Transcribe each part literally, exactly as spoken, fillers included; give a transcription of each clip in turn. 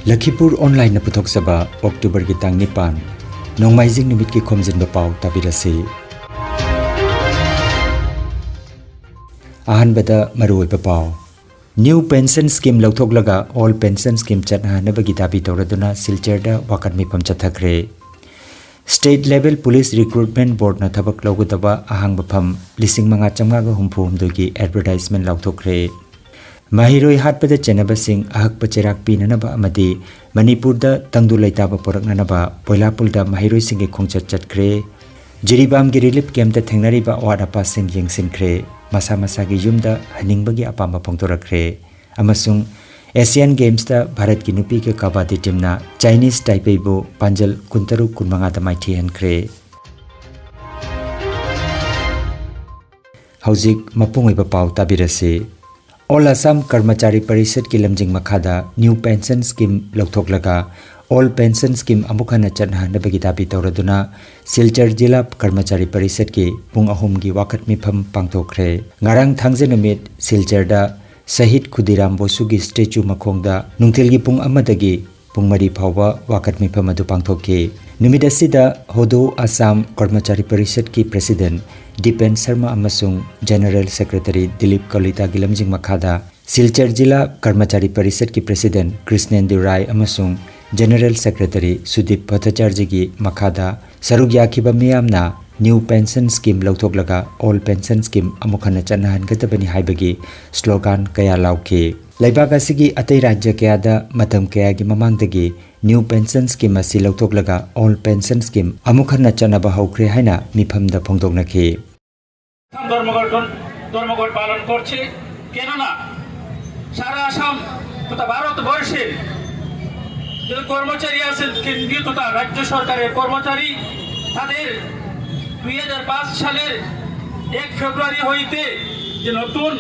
ꯂꯈꯤꯄꯨꯔ ꯑꯣꯟꯂꯥꯏꯟꯅ ꯄꯨꯊꯣꯛꯆꯕ ꯑꯣꯛꯇꯣꯕꯔꯒꯤ ꯇꯥꯡ ꯅꯤꯄꯥꯟ, ꯅꯣꯡꯃꯥꯏꯖꯤꯡ ꯅꯨꯃꯤꯠꯀꯤ ꯈꯣꯝꯖꯤꯟꯕ ꯄꯥꯎ ꯇꯥꯕꯤꯔꯁꯤ꯫ ꯑꯍꯥꯟꯕꯗ ꯃꯔꯨꯑꯣꯏꯕ ꯄꯥꯎ꯫ ꯅ꯭ꯌꯨ ꯄꯦꯟꯁꯟ ꯁ꯭ꯀꯤꯝ ꯂꯧꯊꯣꯛꯂꯒ ꯑꯣꯜ ꯄꯦꯟꯁꯟ ꯁ꯭ꯀꯤꯝ ꯆꯠꯅꯍꯟꯅꯕꯒꯤ ꯗꯥꯕꯤ ꯇꯧꯔꯗꯨꯅ ꯁꯤꯜꯆꯔꯗ ꯋꯥꯀꯠ ꯃꯤꯐꯝ ꯆꯠꯊꯈ꯭ꯔꯦ꯫ ꯁ꯭ꯇꯦꯠ ꯂꯦꯚꯦꯜ ꯄꯨꯂꯤꯁ ꯔꯤꯀ꯭ꯔꯨꯠꯃꯦꯟ ꯕꯣꯔꯗꯅ ꯊꯕꯛ ꯂꯧꯒꯗꯕ ꯑꯍꯥꯡꯕ ꯐꯝ ꯂꯤꯁꯤꯡ ꯃꯉꯥ ꯆꯥꯝꯃꯉꯥꯒ ꯍꯨꯝꯐꯨ ꯍꯨꯝꯗꯣꯏꯒꯤ ꯑꯦꯗꯚꯔꯇꯥꯏꯖꯃꯦꯟ ꯂꯥꯎꯊꯣꯛꯈ꯭ꯔꯦ꯫ ꯃꯍꯩꯔꯣꯏ ꯍꯥꯠꯄꯗ ꯆꯦꯟꯅꯕꯁꯤꯡ ꯑꯍꯛꯄ ꯆꯩꯔꯥꯛ ꯄꯤꯅꯅꯕ ꯑꯃꯗꯤ ꯃꯅꯤꯄꯨꯔꯗ ꯇꯪꯗꯨ ꯂꯩꯇꯥꯕ ꯄꯨꯔꯛꯅꯅꯕ ꯕꯣꯏꯂꯥꯄꯨꯜꯗ ꯃꯍꯩꯔꯣꯏꯁꯤꯡꯒꯤ ꯈꯣꯡꯆꯠ ꯆꯠꯈ꯭ꯔꯦ꯫ ꯖꯤꯔꯤꯕꯥꯝꯒꯤ ꯔꯤꯂꯤꯐ ꯀꯦꯝꯞꯇ ꯊꯦꯡꯅꯔꯤꯕ ꯑꯋꯥꯠ ꯑꯄꯥꯁꯤꯡ ꯌꯦꯡꯁꯤꯟꯈ꯭ꯔꯦ꯫ ꯃꯁꯥ ꯃꯁꯥꯒꯤ ꯌꯨꯝꯗ ꯍꯟꯅꯤꯡꯕꯒꯤ ꯑꯄꯥꯝꯕ ꯐꯣꯡꯗꯣꯔꯛꯈ꯭ꯔꯦ꯫ ꯑꯃꯁꯨꯡ ꯑꯦꯁꯤꯌꯥꯟ ꯒꯦꯝꯁꯇ ꯚꯥꯔꯠꯀꯤ ꯅꯨꯄꯤꯒꯤ ꯀꯕꯥꯗꯤ ꯇꯤꯝꯅ ꯆꯥꯏꯅꯤꯁ ꯇꯥꯏꯄꯦꯏꯕꯨ ꯄꯥꯟꯖꯜ ꯀꯨꯟꯇꯔꯨꯛ ꯀꯨꯟꯃꯉꯥꯗ ꯃꯥꯏꯊꯤꯍꯟꯈ꯭ꯔꯦ꯫ ꯍꯧꯖꯤꯛ ꯃꯄꯨꯡ ꯑꯣꯏꯕ ꯄꯥꯎ ꯇꯥꯕꯤꯔꯁꯤ꯫ ꯑꯣꯜ ꯑꯁꯥꯝ ꯀꯔꯃꯆꯥꯔꯤ ꯄꯔꯤꯁꯠꯀꯤ ꯂꯝꯖꯤꯡ ꯃꯈꯥꯗ ꯅ꯭ꯌꯨ ꯄꯦꯟꯁꯟ ꯁ꯭ꯀꯤꯝ ꯂꯧꯊꯣꯛꯂꯒ ꯑꯣꯜ ꯄꯦꯟꯁꯟ ꯁ꯭ꯀꯤꯝ ꯑꯃꯨꯛ ꯍꯟꯅ ꯆꯠꯅꯍꯟꯅꯕꯒꯤ ꯗꯥꯕꯤ ꯇꯧꯔꯗꯨꯅ ꯁꯤꯜꯆꯔ ꯖꯤꯂꯥ ꯀꯔꯃꯆꯥꯔꯤ ꯄꯔꯤꯁꯠꯀꯤ ꯄꯨꯡ ꯑꯍꯨꯝꯒꯤ ꯋꯥꯀꯠ ꯃꯤꯐꯝ ꯄꯥꯡꯊꯣꯛꯈ꯭ꯔꯦ꯫ ꯉꯔꯥꯡ ꯊꯥꯡꯖ ꯅꯨꯃꯤꯠ ꯁꯤꯜꯆꯔꯗ ꯁꯍꯤꯗ ꯈꯨꯗꯤꯔꯥꯝ ꯕꯣꯁꯨꯒꯤ ꯁ꯭ꯇꯦꯆꯨ ꯃꯈꯣꯡꯗ ꯅꯨꯡꯊꯤꯜꯒꯤ ꯄꯨꯡ ꯑꯃꯗꯒꯤ ꯄꯨꯡ ꯃꯔꯤ ꯐꯥꯎꯕ ꯋꯥꯀꯠ ꯃꯤꯐꯝ ꯑꯗꯨ ꯄꯥꯡꯊꯣꯛꯈꯤ꯫ ꯅꯨꯃꯤꯠ ꯑꯁꯤꯗ ꯍꯣꯗꯣ ꯑꯁꯥꯝ ꯀꯔꯃꯆꯥꯔꯤ ꯄꯔꯤꯁꯠꯀꯤ ꯄ꯭ꯔꯦꯁꯤꯗꯦꯟꯠ ꯗꯤꯄꯦꯟ ꯁꯔꯃ ꯑꯃꯁꯨꯡ ꯖꯦꯅꯔꯦꯜ ꯁꯦꯀ꯭ꯔꯦꯇꯔꯤ ꯗꯤꯂꯤꯞ ꯀꯂꯤꯇꯥꯒꯤ ꯂꯝꯖꯤꯡ ꯃꯈꯥꯗ ꯁꯤꯜꯆꯔ ꯖꯤꯂꯥ ꯀꯔꯃꯆꯥꯔꯤ ꯄꯔꯤꯁꯠꯀꯤ ꯄ꯭ꯔꯦꯁꯤꯗꯦꯟꯠ ꯀ꯭ꯔꯤꯁꯅꯦꯟꯗꯨ ꯔꯥꯏ ꯑꯃꯁꯨꯡ ꯖꯦꯅꯔꯦꯜ ꯁꯦꯀ꯭ꯔꯦꯇꯔꯤ ꯁꯨꯗꯤꯞ ꯚꯇ꯭ꯇꯥꯆꯥꯔꯖꯤꯒꯤ ꯃꯈꯥꯗ ꯁꯔꯨꯛ ꯌꯥꯈꯤꯕ ꯃꯤꯌꯥꯝꯅ ꯅ꯭ꯌꯨ ꯄꯦꯟꯁꯟ ꯁ꯭ꯀꯤꯝ ꯂꯧꯊꯣꯛꯂꯒ ꯑꯣꯜ ꯄꯦꯟꯁꯟ ꯁ꯭ꯀꯤꯝ ꯑꯃꯨꯛ ꯍꯟꯅ ꯆꯠꯅꯍꯟꯒꯗꯕꯅꯤ ꯍꯥꯏꯕꯒꯤ ꯁ꯭ꯂꯣꯒꯥꯟ ꯀꯌꯥ ꯂꯥꯎꯈꯤ꯫ ꯂꯩꯕꯥꯛ ꯑꯁꯤꯒꯤ ꯑꯇꯩ ꯔꯥꯖ꯭ꯌ ꯀꯌꯥꯗ ꯃꯇꯝ ꯀꯌꯥꯒꯤ ꯃꯃꯥꯡꯗꯒꯤ ꯅ꯭ꯌꯨ ꯄꯦꯟꯁꯟ ꯁ꯭ꯀꯤꯝ ꯑꯁꯤ ꯂꯧꯊꯣꯛꯂꯒ ꯑꯣꯜ ꯄꯦꯟꯁꯟ ꯁ꯭ꯀꯤꯝ ꯑꯃꯨꯛ ꯍꯟꯅ ꯆꯠꯅꯕ ꯍꯧꯈ꯭ꯔꯦ ꯍꯥꯏꯅ ꯃꯤꯐꯝꯗ ꯐꯣꯡꯗꯣꯛꯅꯈꯤ꯫ ধর্মঘট ধর্মঘট পালন করছে। কেননা সারা আসাম তথা ভারতবর্ষের যে কর্মচারী আছেন, কেন্দ্রীয় তথা রাজ্য সরকারের কর্মচারী, তাদের দুই হাজার পাঁচ সালের এক ফেব্রুয়ারি হইতে যে নতুন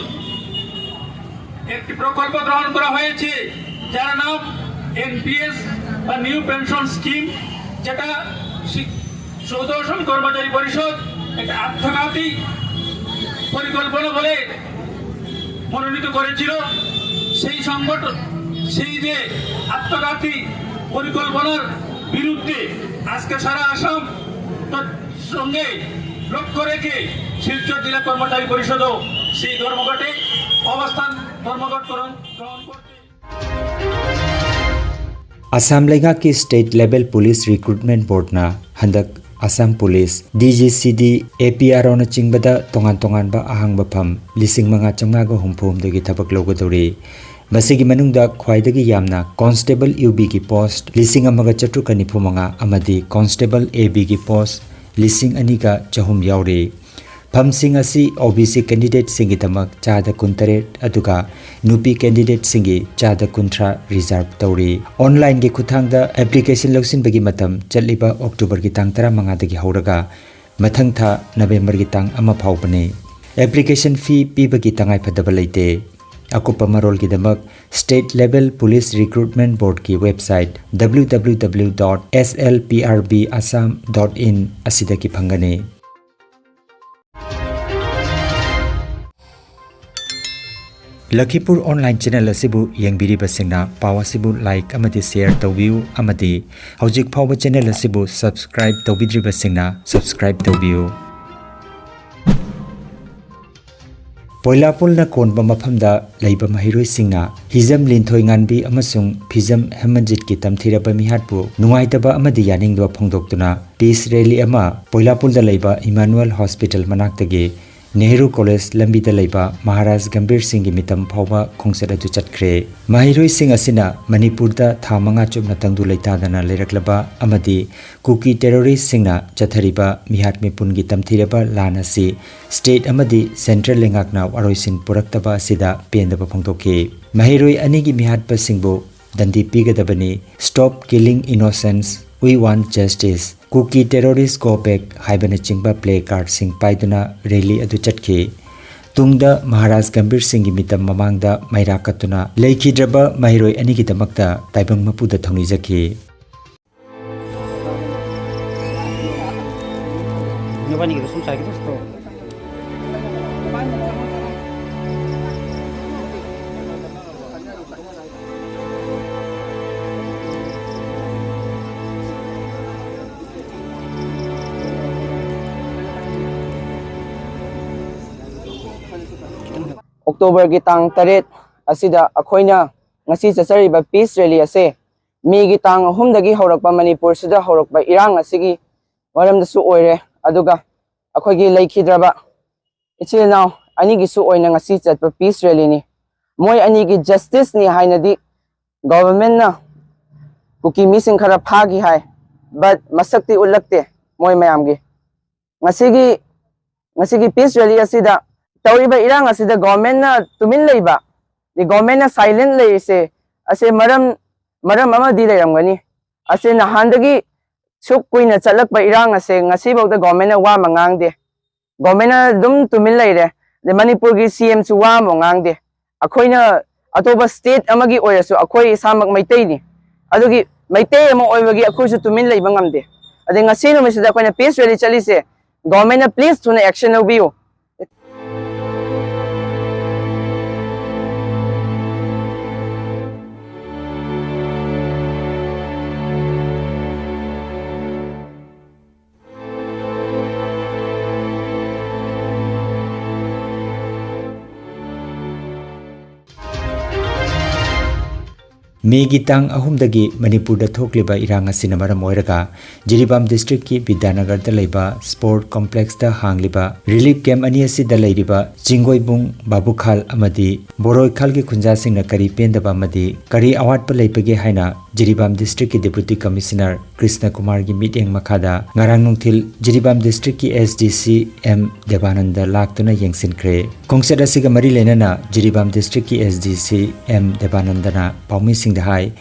একটি প্রকল্প গ্রহণ করা হয়েছে, যার নাম এনপিএস বা নিউ পেনশন স্কিম, যেটা শি- সৌদর্শন কর্মচারী পরিষদ একটা আত্মঘাতী পরিকল্পনা বলে মনোনীত করেছিল। সেই সংগঠন সেই যে আত্মঘাতী পরিকল্পনার বিরুদ্ধে আজকে সারা আসাম তার সঙ্গে লক্ষ্য রেখে শিলচর জেলা কর্মচারী পরিষদও সেই ধর্মঘটে অবস্থান, ধর্মঘট গ্রহণ গ্রহণ করতে ꯑꯁꯥꯝ ꯂꯩꯉꯥꯛꯀꯤ State Level Police Recruitment Boardꯅ ꯍꯟꯗꯛ Assam police, D G C ꯗꯤ, ꯑꯦ ꯄꯤ ꯑꯥꯔ ꯑꯣꯅꯆꯤꯡꯕꯗ ꯇꯣꯉꯥꯟ ꯇꯣꯉꯥꯟꯕ ꯑꯍꯥꯡꯕ ꯐꯝ ꯂꯤꯁꯤꯡ ꯃꯉꯥ ꯆꯥꯝꯃꯉꯥꯒ ꯍꯨꯝꯐꯨ ꯍꯨꯝꯗꯣꯏꯒꯤ ꯊꯕꯛ ꯂꯧꯒꯗꯧꯔꯤ꯫ ꯃꯁꯤꯒꯤ ꯃꯅꯨꯡꯗ ꯈ꯭ꯋꯥꯏꯗꯒꯤ ꯌꯥꯝꯅ ꯀꯣꯟꯁꯇꯦꯕꯜ ꯌꯨ ꯕꯤꯒꯤ ꯄꯣꯁ꯭ꯠ ꯂꯤꯁꯤꯡ ꯑꯃꯒ ꯆꯥꯇ꯭ꯔꯨꯛꯀ ꯅꯤꯐꯨ ꯃꯉꯥ ꯑꯃꯗꯤ ꯀꯣꯟꯁꯇꯦꯕꯜ ꯑꯦ ꯕꯤꯒꯤ ꯄꯣꯁ꯭ꯠ ꯂꯤꯁꯤꯡ ꯑꯅꯤꯒ ꯆꯍꯨꯝ ꯌꯥꯎꯔꯤ꯫ ꯐꯝꯁꯤꯡ ꯑꯁꯤ ꯑꯣ ꯕꯤ ꯁꯤ ꯀꯦꯟꯗꯤꯗꯦꯠꯁꯤꯡꯒꯤꯗꯃꯛ ꯆꯥꯗ ꯀꯨꯟꯇꯔꯦꯠ ꯑꯗꯨꯒ ꯅꯨꯄꯤ ꯀꯦꯟꯗꯤꯗꯦꯠꯁꯤꯡꯒꯤ ꯆꯥꯗ ꯀꯨꯟꯊ꯭ꯔꯥ ꯔꯤꯖꯥꯔꯚ ꯇꯧꯔꯤ꯫ ꯑꯣꯟꯂꯥꯏꯟꯒꯤ ꯈꯨꯠꯊꯥꯡꯗ ꯑꯦꯄ꯭ꯂꯤꯀꯦꯁꯟ ꯂꯧꯁꯤꯟꯕꯒꯤ ꯃꯇꯝ ꯆꯠꯂꯤꯕ ꯑꯣꯛꯇꯣꯕꯔꯒꯤ ꯇꯥꯡ ꯇꯔꯥꯃꯉꯥꯗꯒꯤ ꯍꯧꯔꯒ ꯃꯊꯪ ꯊꯥ ꯅꯕꯦꯝꯕꯔꯒꯤ ꯇꯥꯡ ꯑꯃ ꯐꯥꯎꯕꯅꯤ꯫ ꯑꯦꯄ꯭ꯂꯤꯀꯦꯁꯟ ꯐꯤ ꯄꯤꯕꯒꯤ ꯇꯉꯥꯏꯐꯗꯕ ꯂꯩꯇꯦ꯫ ꯑꯀꯨꯞꯄ ꯃꯔꯣꯜꯒꯤꯗꯃꯛ State Level Police Recruitment Boardꯀꯤ website W W W dot S L P R B Assam dot in ꯑꯁꯤꯗꯒꯤ ꯐꯪꯒꯅꯤ꯫ ꯂꯈꯤꯄꯨꯔ online channel ꯑꯁꯤꯕꯨ ꯌꯦꯡꯕꯤꯔꯤꯕꯁꯤꯡꯅ ꯄꯥꯎ ꯑꯁꯤꯕꯨ like ꯑꯃꯗꯤ share ꯇꯧꯕꯤꯌꯨ ꯑꯃꯗꯤ ꯍꯧꯖꯤꯛ ꯐꯥꯎꯕ channel ꯑꯁꯤꯕꯨ subscribe ꯇꯧꯕꯤꯗ꯭ꯔꯤꯕꯁꯤꯡꯅ subscribe ꯇꯧꯕꯤꯌꯨ꯫ ꯄꯣꯏꯂꯥꯄꯨꯜꯅ ꯀꯣꯟꯕ ꯃꯐꯝꯗ ꯂꯩꯕ ꯃꯍꯩꯔꯣꯏꯁꯤꯡꯅ ꯍꯤꯖꯝ ꯂꯤꯟꯊꯣꯏ ꯉꯥꯟꯕꯤ ꯑꯃꯁꯨꯡ ꯐꯤꯖꯝ ꯍꯦꯃꯟꯖꯤꯠꯀꯤ ꯇꯝꯊꯤꯔꯕ ꯃꯤꯍꯥꯠꯄꯨ ꯅꯨꯡꯉꯥꯏꯇꯕ ꯑꯃꯗꯤ ꯌꯥꯅꯤꯡꯗꯕ ꯐꯣꯡꯗꯣꯛꯇꯨꯅ peace rally ꯑꯃ ꯄꯣꯏꯂꯥꯄꯨꯜꯗ ꯂꯩꯕ Emmanuel Hospital ꯃꯅꯥꯛꯇꯒꯤ ꯅꯦꯍꯔꯨ ꯀꯣꯂꯦꯖ ꯂꯝꯕꯤꯗ ꯂꯩꯕ ꯃꯍꯥꯔꯥꯖ ꯒꯝꯚꯤꯔ ꯁꯤꯡꯒꯤ ꯃꯤꯇꯝ ꯐꯥꯎꯕ ꯈꯣꯡꯆꯠ ꯑꯗꯨ ꯆꯠꯈ꯭ꯔꯦ꯫ ꯃꯍꯩꯔꯣꯏꯁꯤꯡ ꯑꯁꯤꯅ ꯃꯅꯤꯄꯨꯔꯗ ꯊꯥ ꯃꯉꯥ ꯆꯨꯞꯅ ꯇꯪꯗꯨ ꯂꯩꯇꯥꯗꯅ ꯂꯩꯔꯛꯂꯕ ꯑꯃꯗꯤ ꯀꯨꯀꯤ terroristꯁꯤꯡꯅ ꯆꯠꯊꯔꯤꯕ ꯃꯤꯍꯥꯠ ꯃꯤꯄꯨꯟꯒꯤ ꯇꯝꯊꯤꯔꯕ ꯂꯥꯟ ꯑꯁꯤ state ꯑꯃꯗꯤ central ꯂꯩꯉꯥꯛꯅ ꯋꯥꯔꯣꯏꯁꯤꯟ ꯄꯨꯔꯛꯇꯕ ꯑꯁꯤꯗ ꯄꯦꯟꯗꯕ ꯐꯣꯡꯗꯣꯛꯈꯤ꯫ ꯃꯍꯩꯔꯣꯏ ꯑꯅꯤꯒꯤ ꯃꯤꯍꯥꯠꯄꯁꯤꯡꯕꯨ ꯗꯟꯗꯤ ꯄꯤꯒꯗꯕꯅꯤ, Stop Killing Innocents, We Want Justice, Kuki Terrorist Go Back ꯍꯥꯏꯕꯅꯆꯤꯡꯕ placardꯁꯤꯡ ꯄꯥꯏꯗꯨꯅ rally ꯑꯗꯨ ꯆꯠꯈꯤ꯫ ꯇꯨꯡꯗ ꯃꯍꯥꯔꯥꯖ ꯒꯝꯚꯤꯔ ꯁꯤꯡꯒꯤ ꯃꯤꯇꯝ ꯃꯃꯥꯡꯗ ꯃꯩꯔꯥ ꯀꯠꯇꯨꯅ ꯂꯩꯈꯤꯗ꯭ꯔꯕ ꯃꯍꯩꯔꯣꯏ ꯑꯅꯤꯒꯤꯗꯃꯛꯇ ꯇꯥꯏꯕꯪ ꯃꯄꯨꯗ ꯊꯧꯅꯤꯖꯈꯤ꯫ ꯑꯣꯛꯇꯣꯕꯔꯒꯤ ꯇꯥꯡ ꯇꯔꯦꯠ ꯑꯁꯤꯗ ꯑꯩꯈꯣꯏꯅ ꯉꯁꯤ ꯆꯠꯆꯔꯤꯕ ꯄꯤꯁ ꯔꯦꯂꯤ ꯑꯁꯦ ꯃꯦꯒꯤ ꯇꯥꯡ ꯑꯍꯨꯝꯗꯒꯤ ꯍꯧꯔꯛꯄ ꯃꯅꯤꯄꯨꯔꯁꯤꯗ ꯍꯧꯔꯛꯄ ꯏꯔꯥꯡ ꯑꯁꯤꯒꯤ ꯃꯔꯝꯗꯁꯨ ꯑꯣꯏꯔꯦ, ꯑꯗꯨꯒ ꯑꯩꯈꯣꯏꯒꯤ ꯂꯩꯈꯤꯗ꯭ꯔꯕ ꯏꯆꯤꯜ ꯏꯅꯥꯎ ꯑꯅꯤꯒꯤꯁꯨ ꯑꯣꯏꯅ ꯉꯁꯤ ꯆꯠꯄ ꯄꯤꯁ ꯔꯦꯂꯤꯅꯤ꯫ ꯃꯣꯏ ꯑꯅꯤꯒꯤ ꯖꯁꯇꯤꯁꯅꯤ ꯍꯥꯏꯅꯗꯤ ꯒꯣꯚꯔꯟꯃꯦꯟꯠꯅ ꯀꯨꯀꯤ ꯃꯤꯁꯤꯡ ꯈꯔ ꯐꯥꯈꯤ ꯍꯥꯏ, ꯕꯠ ꯃꯁꯛꯇꯤ ꯎꯠꯂꯛꯇꯦ ꯃꯣꯏ ꯃꯌꯥꯝꯒꯤ꯫ ꯉꯁꯤꯒꯤ ꯉꯁꯤꯒꯤ ꯄꯤꯁ ꯔꯦꯂꯤ ꯑꯁꯤꯗ ꯇꯧꯔꯤꯕ ꯏꯔꯥꯡ ꯑꯁꯤꯗ ꯒꯣꯚꯔꯟꯃꯦꯟꯠꯅ ꯇꯨꯃꯤꯟ ꯂꯩꯕ, ꯒꯣꯚꯔꯟꯃꯦꯟꯠꯅ ꯁꯥꯏꯂꯦꯟꯠ ꯂꯩꯔꯤꯁꯦ ꯑꯁꯦ ꯃꯔꯝ ꯃꯔꯝ ꯑꯃꯗꯤ ꯂꯩꯔꯝꯒꯅꯤ꯫ ꯑꯁꯦ ꯅꯍꯥꯟꯗꯒꯤ ꯁꯨꯛ ꯀꯨꯏꯅ ꯆꯠꯂꯛꯄ ꯏꯔꯥꯡ ꯑꯁꯦ ꯉꯁꯤꯐꯥꯎꯗ ꯒꯣꯚꯔꯟꯃꯦꯟꯠꯅ ꯋꯥ ꯑꯃ ꯉꯥꯡꯗꯦ꯫ ꯒꯣꯚꯔꯟꯃꯦꯟꯠꯅ ꯑꯗꯨꯝ ꯇꯨꯃꯤꯟ ꯂꯩꯔꯦ꯫ ꯑꯗꯩ ꯃꯅꯤꯄꯨꯔꯒꯤ ꯁꯤ ꯑꯦꯝꯁꯨ ꯋꯥ ꯑꯃ ꯉꯥꯡꯗꯦ꯫ ꯑꯩꯈꯣꯏꯅ ꯑꯇꯣꯞꯄ ꯁ꯭ꯇꯦꯠ ꯑꯃꯒꯤ ꯑꯣꯏꯔꯁꯨ ꯑꯩꯈꯣꯏ ꯏꯁꯥꯃꯛ ꯃꯩꯇꯩꯅꯤ꯫ ꯑꯗꯨꯒꯤ ꯃꯩꯇꯩ ꯑꯃ ꯑꯣꯏꯕꯒꯤ ꯑꯩꯈꯣꯏꯁꯨ ꯇꯨꯃꯤꯟ ꯂꯩꯕ ꯉꯝꯗꯦ꯫ ꯑꯗꯩ ꯉꯁꯤ ꯅꯨꯃꯤꯠꯁꯤꯗ ꯑꯩꯈꯣꯏꯅ ꯄꯤꯁ ꯔꯦꯂꯤ ꯆꯠꯂꯤꯁꯦ, ꯒꯣꯚꯔꯟꯃꯦꯟꯠꯅ ꯄ꯭ꯂꯤꯖ ꯊꯨꯅ ꯑꯦꯛꯁꯟ ꯂꯧꯕꯤꯌꯨ꯫ ꯃꯦꯒꯤ ꯇꯥꯡ ꯑꯍꯨꯝꯗꯒꯤ ꯃꯅꯤꯄꯨꯔꯗ ꯊꯣꯛꯂꯤꯕ ꯏꯔꯥꯡ ꯑꯁꯤꯅ ꯃꯔꯝ ꯑꯣꯏꯔꯒ ꯖꯤꯔꯤꯕꯥꯝ ꯗꯤꯁꯇ꯭ꯔꯤꯛꯀꯤ ꯕꯤꯗ꯭ꯌꯥꯅꯒꯔꯗ ꯂꯩꯕ ꯁ꯭ꯄꯣꯔꯠ ꯀꯣꯝꯄ꯭ꯂꯦꯛꯁꯇ ꯍꯥꯡꯂꯤꯕ ꯔꯤꯂꯤꯐ ꯀꯦꯝꯞ ꯑꯅꯤ ꯑꯁꯤꯗ ꯂꯩꯔꯤꯕ ꯆꯤꯡꯒꯣꯏꯕꯨꯡ ꯕꯥꯕꯨꯈꯥꯜ ꯑꯃꯗꯤ ꯕꯣꯔꯣꯏꯈꯥꯜꯒꯤ ꯈꯨꯟꯖꯥꯁꯤꯡꯅ ꯀꯔꯤ ꯄꯦꯟꯗꯕ ꯑꯃꯗꯤ ꯀꯔꯤ ꯑꯋꯥꯠꯄ ꯂꯩꯕꯒꯦ ꯍꯥꯏꯅ ꯖꯤꯔꯤꯕꯥꯝ ꯗꯤꯁꯇ꯭ꯔꯤꯛꯀꯤ ꯗꯤꯄꯨꯇꯤ ꯀꯃꯤꯁꯅꯔ ꯀ꯭ꯔꯤꯁꯅ ꯀꯨꯃꯥꯔꯒꯤ ꯃꯤꯠꯌꯦꯡ ꯃꯈꯥꯗ ꯉꯔꯥꯡ ꯅꯨꯡꯊꯤꯜ ꯖꯤꯔꯤꯕꯥꯝ ꯗꯤꯁꯇ꯭ꯔꯤꯛꯀꯤ ꯑꯦꯁ ꯗꯤ ꯁꯤ ꯑꯦꯝ ꯗꯦꯕꯥꯅꯟꯗ ꯂꯥꯛꯇꯨꯅ ꯌꯦꯡꯁꯤꯟꯈ꯭ꯔꯦ꯫ ꯈꯣꯡꯆꯠ ꯑꯁꯤꯒ ꯃꯔꯤ ꯂꯩꯅꯅ ꯖꯤꯔꯤꯕꯥꯝ ꯗꯤꯁꯇ꯭ꯔꯤꯛꯀꯤ ꯑꯦꯁ ꯗꯤ ꯁꯤ ꯑꯦꯝ ꯗꯦꯕꯥꯅꯟꯗꯅ ꯄꯥꯎꯃꯤꯁꯤꯡꯗ ꯍꯥꯏ,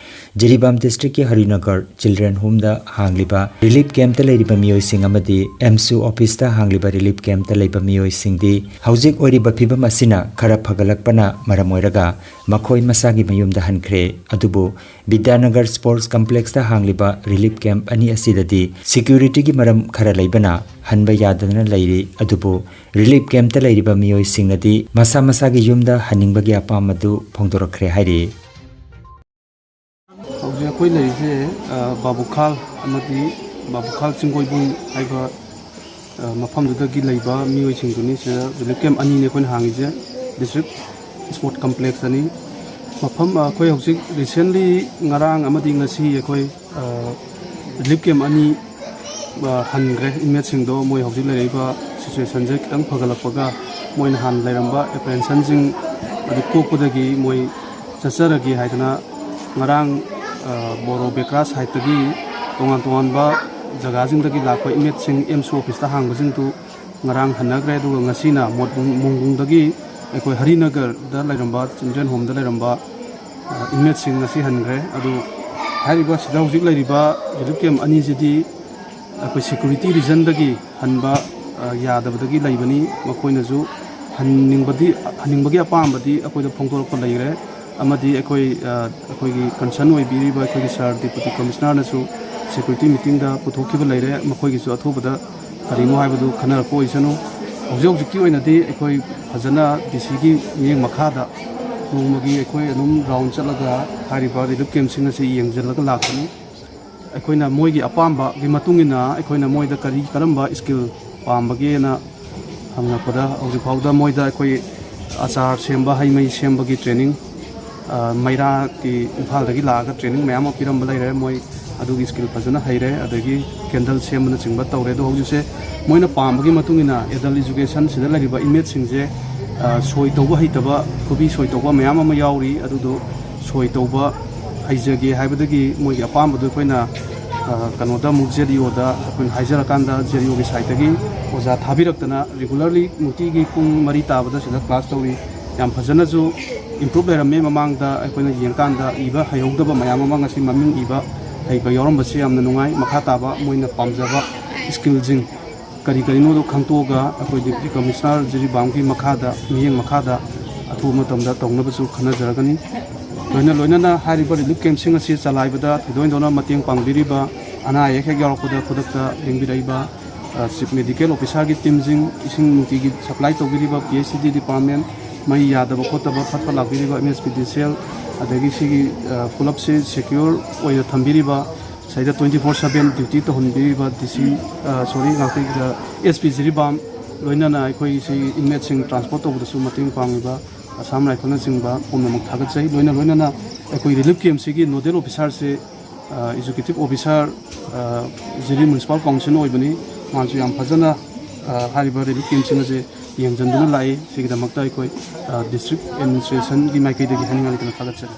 ꯖꯤꯔꯤꯕꯥꯝ ꯗꯤꯁꯇ꯭ꯔꯤꯛꯀꯤ ꯍꯔꯤꯅꯒꯔ ꯆꯤꯜꯗ꯭ꯔꯦꯟ ꯍꯣꯝꯗ ꯍꯥꯡꯂꯤꯕ ꯔꯤꯂꯤꯐ ꯀꯦꯝꯞꯇ ꯂꯩꯔꯤꯕ ꯃꯤꯑꯣꯏꯁꯤꯡ ꯑꯃꯗꯤ ꯑꯦꯝꯁꯨ ꯑꯣꯐꯤꯁꯇ ꯍꯥꯡꯂꯤꯕ ꯔꯤꯂꯤꯐ ꯀꯦꯝꯞꯇ ꯂꯩꯕ ꯃꯤꯑꯣꯏꯁꯤꯡꯗꯤ ꯍꯧꯖꯤꯛ ꯑꯣꯏꯔꯤꯕ ꯐꯤꯕꯝ ꯑꯁꯤꯅ ꯈꯔ ꯐꯒꯠꯂꯛꯄꯅ ꯃꯔꯝ ꯑꯣꯏꯔꯒ ꯃꯈꯣꯏ ꯃꯁꯥꯒꯤ ꯃꯌꯨꯝꯗ ꯍꯟꯈ꯭ꯔꯦ꯫ ꯑꯗꯨꯕꯨ ꯕꯤꯗ꯭ꯌꯥꯅꯒꯔ ꯁ꯭ꯄꯣꯔꯠꯁ ꯀꯝꯄ꯭ꯂꯦꯛꯁꯇ ꯍꯥꯡꯂꯤꯕ ꯔꯤꯂꯤꯐ ꯀꯦꯝꯞ ꯑꯅꯤ ꯑꯁꯤꯗꯗꯤ ꯁꯦꯀ꯭ꯌꯨꯔꯤꯇꯤꯒꯤ ꯃꯔꯝ ꯈꯔ ꯂꯩꯕꯅ ꯍꯟꯕ ꯌꯥꯗꯗꯨꯅ ꯂꯩꯔꯤ꯫ ꯑꯗꯨꯕꯨ ꯔꯤꯂꯤꯐ ꯀꯦꯝꯞꯇ ꯂꯩꯔꯤꯕ ꯃꯤꯑꯣꯏꯁꯤꯡꯅꯗꯤ ꯃꯁꯥ ꯃꯁꯥꯒꯤ ꯌꯨꯝꯗ ꯍꯟꯅꯤꯡꯕꯒꯤ ꯑꯄꯥꯝꯕꯗꯨ ꯐꯣꯡꯗꯣꯔꯛꯈ꯭ꯔꯦ ꯍꯥꯏꯔꯤ꯫ ꯍꯧꯖꯤꯛ ꯑꯩꯈꯣꯏ ꯂꯩꯔꯤꯁꯦ, ꯑ, ꯕꯥꯕꯨꯈꯥꯜ ꯑꯃꯗꯤ ꯕꯥꯕꯨꯈꯥꯜ ꯆꯤꯡꯒꯣꯏꯕꯨꯡ ꯍꯥꯏꯕ, ꯑ, ꯃꯐꯝꯗꯨꯗꯒꯤ ꯂꯩꯕ ꯃꯤꯑꯣꯏꯁꯤꯡꯗꯨꯅꯤ꯫ ꯁꯤꯗ ꯔꯤꯂꯤꯐ ꯀꯦꯝꯞ ꯑꯅꯤꯅꯦ ꯑꯩꯈꯣꯏꯅ ꯍꯥꯡꯉꯤꯁꯦ꯫ District sport ꯀꯝꯄ꯭ꯂꯦꯛꯁꯇꯅꯤ꯫ ꯃꯐꯝ, ꯑ, ꯑꯩꯈꯣꯏ ꯍꯧꯖꯤꯛ ꯔꯤꯁꯦꯟꯂꯤ ꯉꯔꯥꯡ ꯑꯃꯗꯤ ꯉꯁꯤ ꯑꯩꯈꯣꯏ, ꯑ, ꯔꯤꯂꯤꯐ ꯀꯦꯝꯞ ꯑꯅꯤ, ꯑ, ꯍꯟꯈ꯭ꯔꯦ꯫ ꯏꯟꯃꯦꯠꯁꯤꯡꯗꯣ ꯃꯣꯏ ꯍꯧꯖꯤꯛ ꯂꯩꯔꯛꯏꯕ ꯁꯤꯆꯨꯋꯦꯁꯟꯁꯦ ꯈꯤꯇꯪ ꯐꯒꯠꯂꯛꯄꯒ ꯃꯣꯏ ꯅꯍꯥꯟ ꯂꯩꯔꯝꯕ ꯑꯦꯄ꯭ꯔꯤꯍꯦꯟꯁꯟꯁꯤꯡ ꯑꯗꯨ ꯀꯣꯛꯄꯗꯒꯤ ꯃꯣꯏ ꯆꯠꯆꯔꯒꯦ ꯍꯥꯏꯗꯅ ꯉꯔꯥꯡ, ꯑ, ꯕꯣꯔꯣ ꯕꯦꯀ꯭ꯔꯥ ꯁꯥꯏꯠꯇꯒꯤ ꯇꯣꯉꯥꯟ ꯇꯣꯉꯥꯟꯕ ꯖꯒꯥꯁꯤꯡꯗꯒꯤ ꯂꯥꯛꯄ ꯏꯟꯃꯦꯠꯁꯤꯡ ꯑꯦꯝꯁꯨ ꯑꯣꯐꯤꯁꯇ ꯍꯥꯡꯕꯁꯤꯡꯗꯨ ꯉꯔꯥꯡ ꯍꯟꯅꯈ꯭ꯔꯦ꯫ ꯑꯗꯨꯒ ꯉꯁꯤꯅ ꯃꯣꯠꯕꯨꯡ-, ꯃꯣꯡꯕꯨꯡꯗꯒꯤ ꯑꯩꯈꯣꯏ ꯍꯔꯤꯅꯒꯔꯗ ꯂꯩꯔꯝꯕ, ꯆꯤꯜꯗ꯭ꯔꯦꯟ ꯍꯣꯝꯗ ꯂꯩꯔꯝꯕ, ꯑ, ꯏꯟꯃꯦꯠꯁꯤꯡ ꯉꯁꯤ ꯍꯟꯈ꯭ꯔꯦ꯫ ꯑꯗꯨ ꯍꯥꯏꯔꯤꯕ ꯁꯤꯗ ꯍꯧꯖꯤꯛ ꯂꯩꯔꯤꯕ ꯔꯤꯂꯤꯐ ꯀꯦꯝꯞ ꯑꯅꯤꯁꯤꯗꯤ ꯑꯩꯈꯣꯏ ꯁꯦꯀ꯭ꯌꯨꯔꯤꯇꯤ ꯔꯤꯖꯟꯗꯒꯤ ꯍꯟꯕ, ꯑ, ꯌꯥꯗꯕꯗꯒꯤ ꯂꯩꯕꯅꯤ꯫ ꯃꯈꯣꯏꯅꯁꯨ ꯍꯟꯅꯤꯡꯕꯗꯤ, ꯍꯟꯅꯤꯡꯕꯒꯤ ꯑꯄꯥꯝꯕꯗꯤ ꯑꯩꯈꯣꯏꯗ ꯐꯣꯡꯗꯣꯔꯛꯄ ꯂꯩꯈ꯭ꯔꯦ꯫ ꯑꯃꯗꯤ ꯑꯩꯈꯣꯏ, ꯑ, ꯑꯩꯈꯣꯏꯒꯤ ꯀꯟꯁꯔꯟ ꯑꯣꯏꯕꯤꯔꯤꯕ ꯑꯩꯈꯣꯏꯒꯤ ꯁꯥꯔ ꯗꯤꯄꯨꯇꯤ ꯀꯃꯤꯁꯅꯔꯅꯁꯨ ꯁꯦꯀ꯭ꯌꯨꯔꯤꯇꯤ ꯃꯤꯇꯤꯡꯗ ꯄꯨꯊꯣꯛꯈꯤꯕ ꯂꯩꯔꯦ꯫ ꯃꯈꯣꯏꯒꯤꯁꯨ ꯑꯊꯨꯕꯗ ꯀꯔꯤꯅꯣ ꯍꯥꯏꯕꯗꯨ ꯈꯟꯅꯔꯛꯄ ꯑꯣꯏꯁꯅꯨ꯫ ꯍꯧꯖꯤꯛ ꯍꯧꯖꯤꯛꯀꯤ ꯑꯣꯏꯅꯗꯤ ꯑꯩꯈꯣꯏ ꯐꯖꯅ ꯗꯤ ꯁꯤꯒꯤ ꯃꯤꯠꯌꯦꯡ ꯃꯈꯥꯗ ꯅꯣꯡꯃꯒꯤ ꯑꯩꯈꯣꯏ ꯑꯗꯨꯝ ꯔꯥꯎꯟ ꯆꯠꯂꯒ ꯍꯥꯏꯔꯤꯕ ꯔꯤꯂꯤꯐ ꯀꯦꯝꯞꯁꯤꯡ ꯑꯁꯤ ꯌꯦꯡꯁꯤꯜꯂꯒ ꯂꯥꯛꯄꯅꯤ꯫ ꯑꯩꯈꯣꯏꯅ ꯃꯣꯏꯒꯤ ꯑꯄꯥꯝꯕꯒꯤ ꯃꯇꯨꯡ ꯏꯟꯅ ꯑꯩꯈꯣꯏꯅ ꯃꯣꯏꯗ ꯀꯔꯤ, ꯀꯔꯝꯕ ꯁ꯭ꯀꯤꯜ ꯄꯥꯝꯕꯒꯦꯅ ꯍꯪꯉꯛꯄꯗ, ꯍꯧꯖꯤꯛ ꯐꯥꯎꯗ ꯃꯣꯏꯗ ꯑꯩꯈꯣꯏ ꯑꯆꯥꯔ ꯁꯦꯝꯕ, ꯍꯩ ꯃꯍꯤ ꯁꯦꯝꯕꯒꯤ ꯇ꯭ꯔꯦꯅꯤꯡ, ꯑ, ꯃꯩꯔꯥꯒꯤ ꯏꯝꯐꯥꯜꯗꯒꯤ ꯂꯥꯛꯑꯒ ꯇ꯭ꯔꯦꯅꯤꯡ ꯃꯌꯥꯝ ꯑꯃ ꯄꯤꯔꯝꯕ ꯂꯩꯔꯦ꯫ ꯃꯣꯏ ꯑꯗꯨꯒꯤ ꯁ꯭ꯀꯤꯜ ꯐꯖꯅ ꯍꯩꯔꯦ, ꯑꯗꯒꯤ ꯀꯦꯟꯗꯜ ꯁꯦꯝꯕꯅꯆꯤꯡꯕ ꯇꯧꯔꯦ꯫ ꯑꯗꯣ ꯍꯧꯖꯤꯛꯁꯦ ꯃꯣꯏꯅ ꯄꯥꯝꯕꯒꯤ ꯃꯇꯨꯡ ꯏꯟꯅ ꯑꯦꯗꯜ ꯏꯖꯨꯀꯦꯁꯟ ꯁꯤꯗ ꯂꯩꯔꯤꯕ ꯏꯟꯃꯦꯠꯁꯤꯡꯁꯦ, ꯑ, ꯁꯣꯏ ꯇꯧꯕ ꯍꯩꯇꯕ, ꯈꯨꯕꯤ ꯁꯣꯏ ꯇꯧꯕ ꯃꯌꯥꯝ ꯑꯃ ꯌꯥꯎꯔꯤ꯫ ꯑꯗꯨꯗꯣ ꯁꯣꯏ ꯇꯧꯕ ꯍꯩꯖꯒꯦ ꯍꯥꯏꯕꯗꯒꯤ ꯃꯣꯏꯒꯤ ꯑꯄꯥꯝꯕꯗꯣ ꯑꯩꯈꯣꯏꯅ, ꯑ, ꯀꯩꯅꯣꯗ ꯑꯃꯨꯛ ꯖꯦ ꯗꯤ ꯑꯣꯗ ꯑꯩꯈꯣꯏꯅ ꯍꯥꯏꯖꯔꯀꯥꯟꯗ ꯖꯦ ꯗꯤ ꯑꯣꯒꯤ ꯁꯥꯏꯠꯇꯒꯤ ꯑꯣꯖꯥ ꯊꯥꯕꯤꯔꯛꯇꯅ ꯔꯤꯒꯨꯂꯔꯂꯤ ꯅꯨꯡꯇꯤꯒꯤ ꯄꯨꯡ ꯃꯔꯤ ꯇꯥꯕꯗ ꯁꯤꯗ ꯀ꯭ꯂꯥꯁ ꯇꯧꯔꯤ꯫ ꯌꯥꯝ ꯐꯖꯅꯁꯨ ꯏꯝꯄ꯭ꯔꯨꯞ ꯂꯩꯔꯝꯃꯦ꯫ ꯃꯃꯥꯡꯗ ꯑꯩꯈꯣꯏꯅ ꯌꯦꯡꯀꯥꯟꯗ ꯏꯕ ꯍꯩꯍꯧꯗꯕ ꯃꯌꯥꯝ ꯑꯃ ꯉꯁꯤ ꯃꯃꯤꯡ ꯏꯕ ꯍꯩꯕ ꯌꯥꯎꯔꯝꯕꯁꯤ ꯌꯥꯝꯅ ꯅꯨꯡꯉꯥꯏ꯫ ꯃꯈꯥ ꯇꯥꯕ ꯃꯣꯏꯅ ꯄꯥꯝꯖꯕ ꯁ꯭ꯀꯤꯜꯁꯤꯡ ꯀꯔꯤ ꯀꯔꯤꯅꯣꯗꯣ ꯈꯪꯇꯣꯛꯑꯒ ꯑꯩꯈꯣꯏ ꯗꯤꯄ꯭ꯌꯨꯇꯤ ꯀꯃꯤꯁꯅꯔ ꯖꯤꯔꯤꯕꯥꯝꯒꯤ ꯃꯈꯥꯗ, ꯃꯤꯠꯌꯦꯡ ꯃꯈꯥꯗ ꯑꯊꯨꯕ ꯃꯇꯝꯗ ꯇꯧꯅꯕꯁꯨ ꯈꯟꯅꯖꯔꯒꯅꯤ꯫ ꯂꯣꯏꯅ ꯂꯣꯏꯅꯅ ꯍꯥꯏꯔꯤꯕ ꯔꯤꯂꯤꯐ ꯀꯦꯝꯞꯁꯤꯡ ꯑꯁꯤ ꯆꯂꯥꯏꯕꯗ ꯊꯣꯏꯗꯣꯛ ꯍꯦꯟꯗꯣꯛꯅ ꯃꯇꯦꯡ ꯄꯥꯡꯕꯤꯔꯤꯕ, ꯑꯅꯥ ꯑꯌꯦꯛ ꯍꯦꯛ ꯌꯥꯎꯔꯛꯄꯗ ꯈꯨꯗꯛꯇ ꯂꯦꯡꯕꯤꯔꯛꯏꯕ, ꯑ, ꯆꯤꯐ ꯃꯦꯗꯤꯀꯦꯜ ꯑꯣꯐꯤꯁꯥꯔꯒꯤ ꯇꯤꯝꯁꯤꯡ, ꯏꯁꯤꯡ ꯅꯨꯡꯇꯤꯒꯤ ꯁꯄ꯭ꯂꯥꯏ ꯇꯧꯕꯤꯔꯤꯕ ꯄꯤ ꯑꯩꯆ ꯏ ꯗꯤ ꯗꯤꯄꯥꯔꯠꯃꯦꯟ, ꯃꯩ ꯌꯥꯗꯕ ꯈꯣꯠꯇꯕ ꯐꯠ ꯐꯠ ꯂꯥꯛꯄꯤꯔꯤꯕ ꯑꯦꯝ ꯑꯦꯁ ꯄꯤ ꯗꯤ ꯁꯤ ꯑꯦꯜ, ꯑꯗꯒꯤ ꯁꯤꯒꯤ, ꯑ, ꯄꯨꯂꯞꯁꯤ ꯁꯦꯀ꯭ꯌꯣꯔ ꯑꯣꯏꯅ ꯊꯝꯕꯤꯔꯤꯕ, ꯁꯤꯗ twenty four seven duty ꯇꯧꯍꯟꯕꯤꯔꯤꯕ ꯗꯤ ꯁꯤ, ꯑ, ꯁꯣꯔꯤ, ꯉꯥꯛꯇ, ꯑ, ꯑꯦꯁ ꯄꯤ ꯖꯤꯔꯤꯕꯥꯝ, ꯂꯣꯏꯅꯅ ꯑꯩꯈꯣꯏꯁꯤ ꯏꯟꯃꯦꯠꯁꯤꯡ ꯇ꯭ꯔꯥꯟꯁꯄꯣꯔꯠ ꯇꯧꯕꯗꯁꯨ ꯃꯇꯦꯡ ꯄꯥꯡꯂꯤꯕ ꯑꯁꯥꯝ ꯔꯥꯏꯐꯜꯅꯆꯤꯡꯕ ꯄꯨꯝꯅꯃꯛ ꯊꯥꯒꯠꯆꯩ꯫ ꯂꯣꯏꯅ ꯂꯣꯏꯅꯅ ꯑꯩꯈꯣꯏ ꯔꯤꯂꯤꯐ ꯀꯦꯝꯞꯁꯤꯒꯤ ꯅꯣꯗꯦꯜ ꯑꯣꯐꯤꯁꯥꯔꯁꯦ, ꯑ, ꯑꯦꯛꯖꯤꯀ꯭ꯌꯨꯇꯤꯚ ꯑꯣꯐꯤꯁꯥꯔ, ꯑ, ꯖꯤꯔꯤ ꯃ꯭ꯌꯨꯅꯤꯁꯤꯄꯥꯜ ꯀꯥꯎꯟꯁꯤꯜꯅ ꯑꯣꯏꯕꯅꯤ꯫ ꯃꯥꯁꯨ ꯌꯥꯝ ꯐꯖꯅ, ꯑ, ꯍꯥꯏꯔꯤꯕ ꯔꯤꯂꯤꯐ ꯀꯦꯝꯞꯁꯤꯡ ꯑꯁꯦ ꯌꯦꯡꯁꯤꯟꯗꯨꯅ ꯂꯥꯛꯏ꯫ ꯁꯤꯒꯤꯗꯃꯛꯇ ꯑꯩꯈꯣꯏ, ꯑ, ꯗꯤꯁꯇ꯭ꯔꯤꯛ ꯑꯦꯗꯃꯤꯅꯤꯁꯇ꯭ꯔꯦꯁꯟꯒꯤ ꯃꯥꯏꯀꯩꯗꯒꯤ ꯍꯥꯏꯅꯤꯡꯉꯥꯏ ꯂꯩꯇꯅ ꯊꯥꯒꯠꯆꯔꯤ꯫